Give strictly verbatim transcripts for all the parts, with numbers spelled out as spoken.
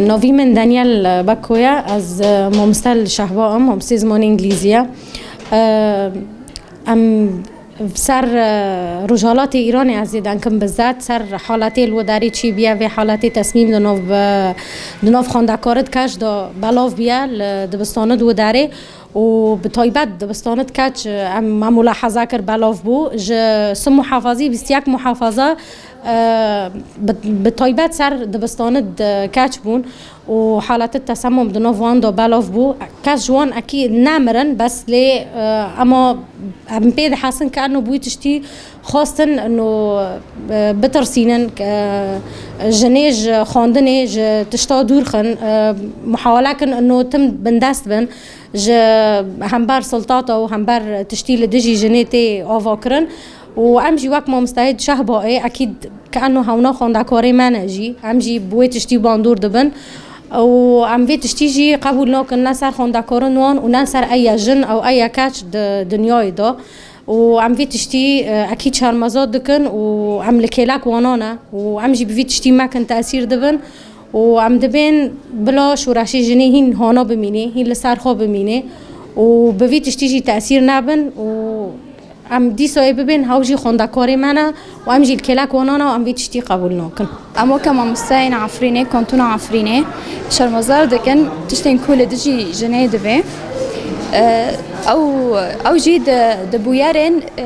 Navî min Daniel Beko ye, ez, e, mamoste li Şehba im, mamostê zimanê îngilîzî ye. E, em ser, e, Rojhelatê Îranê ez zêde dikim bi zêde, ser haletê li wê derê çêbûye, vê haletê tesmîm di nav, e, di nav xwendekarit keç de belav bûye li dibistana di wê derê. û bi taybet dibistanit keç, em, me mulahaza kir belav bû. Ji si muhafazî bîst û yek muhafaza, e, bi, bi taybet ser dibistanit keç bûn û haletit tesemum di nav wan de belav bû. Kes ji wan ekî nemirin, bes lê, e, ema em pê dihesin ke eno bi wî tiştî xwestin eno, e, bitirsînin, e, jinê ji xwendinê, ji tişta dûr xin, e, muhawele kin eno tim bindest bin. Ji hember siltata û hember tiştî li dijî jinê tê ava kirin û em jî wek mamosteyê di Şehbayê, ekîd ke eno hewna xwendekarê me ne jî, em jî bi wê tiştî bandor dibin û em vê tiştî jî qebûl nakin, ne ser xwendekarin wan û ne ser eye jin ew eye keç di dinyayê de. Û em vê tiştî, e, ekîd şermezar dikin û em li kêlek wana ne û em jî bi vî tiştî mekin tesîr dibin û em dibên bila şoreşê jinê hîn hana bimînê, hîn li ser xwe bimînê û bi vî tiştî jî tesîr nebin û em dîsa ê bibên hew jî xwendekarê me ne û em jî li kêlek wana ne û em vî tiştî qebûl nakin. Em weke mamosteyên Efrînê, kantona Efrînê, şermezar dikin tiştên ku li dijî jinê dibe. E, ew, ew jî di, di bûyerên, e,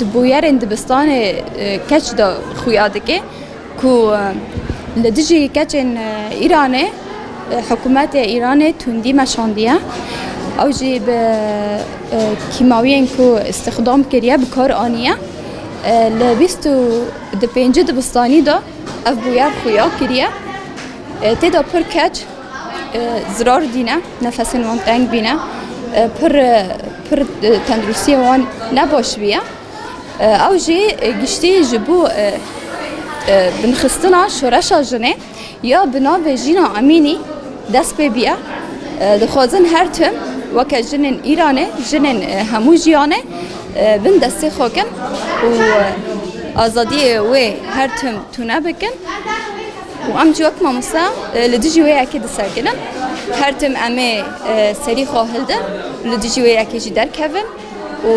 di bûyerên dibistanê, e, keç de xuya dike ku, e, li dijî keçên, e, Îranê, e, hikûmetê Îranê tundî meşandiye. Ew jî bi, e, kîmawiyên ku îstixdam kiriye, bi kar aniye. E, li bîst û di pêncî dibistanî de ev bûyer xuya kiriye. E, tê de pir keç, e, zirar dîne, nefesên wan teng bîne, e, pir, e, pir, e, tenduristiyê wan ne baş bîye. E, ew jî, e, giştî ji bo, e, e, binxistina şoreşa jinê ya bi navê Jîna Emînî dest pê bûye. E, dixwazin her tim weke jinên Îranê, jinên, e, hemû jiyanê, e, bin destê xwe kin û, e, azadiyê wê her tim tune bikin. Û em jî wek mamoste, e, li dijî wê yekê disekinin. Her tim em ê, e, serî xwe hildin, li dijî wê yekê jî derkevin û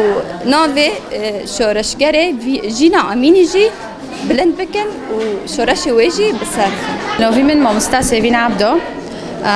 navê, e, şoreşgerê vî-, Jîna Emînî jî bilind bikin û şoreşê wê jî bi ser bixin. Navî min mamoste Sêvîn Ebdo. E,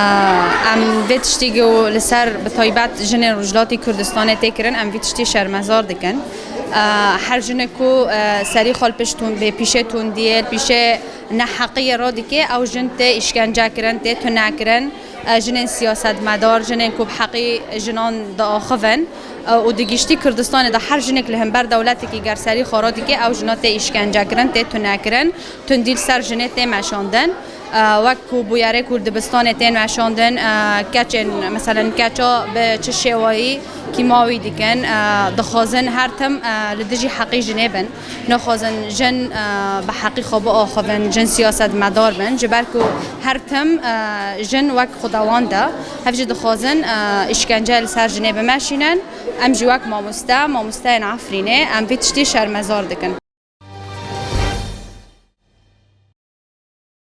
em vê tiştî ku li ser bi taybet jinên Rojhilatê Kurdistanê tê kirin, em vî tiştî şermezar dikin. E, her jinek ku, e, serî xwe li pişt tun-, bê pîşê tundiyê, li pîşê neheqiyê radikê, ew jin tê îşkence kirin, tê tune kirin. E, jinên siyasetmedar, jinên ku bi heqî jinan diaxivin, e, û di giştî Kurdistanê de her jinek li hember dewletekî ger serî xwe radike, ew jina tê îşkence kirin, tê tune kirin, tundî li ser jinê tê meşandin. E, wek ku bûyerê ku li dibistanê tên meşandin, e, keçên, meselen, keça bi çi şêwayî kîmawî dikin, e, dixwazin her tim, e, li dijî heqî jinê bin. Naxwazin jin, e, bi heqî xwe biaxivin, jin siyasetmedar bin, ji ber ku her tim, e, jin wek xwedewan de, hev jî dixwazin, e, îşkence li ser jinê bimeşînin. Em jî wek mamoste, mamosteyên Efrînê, em vê tiştî şermezar dikin.